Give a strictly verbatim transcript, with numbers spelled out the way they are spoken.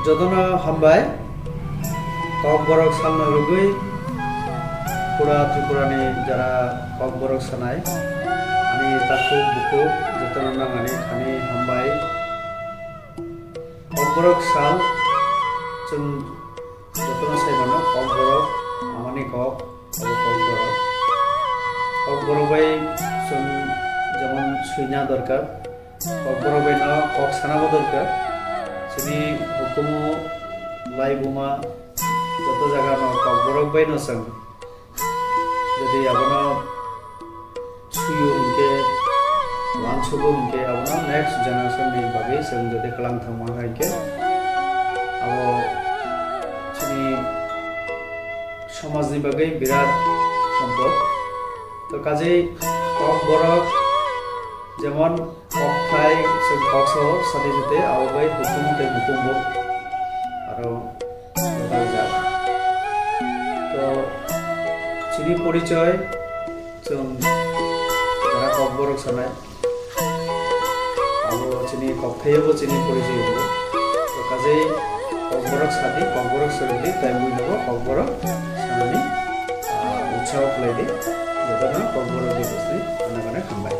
Jotono hambai. Kokborok salno rwgwi pura Tripurani jara Kokborok sanai ani takhuk bukhuk jotono nangani thani hambai. Kokborok sal chwng jotono sai mano, Kokborok amani kok, abo Kokborok. Kokborok bai chwng jemon swina dorkar, Kokborok bai no kok sana bo dorkar. Chini hukumu, laibuma, joto jaga no Kokborok bai no chwng. Jodi abono suyo hinkhe, wansugo hinkhe, abono next generation ni bagwi chwng jodi kwlang thangma hinkhe, abo chini somajni bagwi birat sompot. To kajei Kokborok jemon kokthai chwng kok sao sadi jete abo bai hukumu tei mukumbo aro kwtal jak. To chini porichoi chwng jara Kokborok sanai abo chini kokthai bo chini porichoi wngo. To kajei Kokborok sadi, Kokborok swrwngdi, tai buinobo Kokborok sanani, ah, utsaho khlaidi. Jotono Kokborok divorce ni anak anak hambai.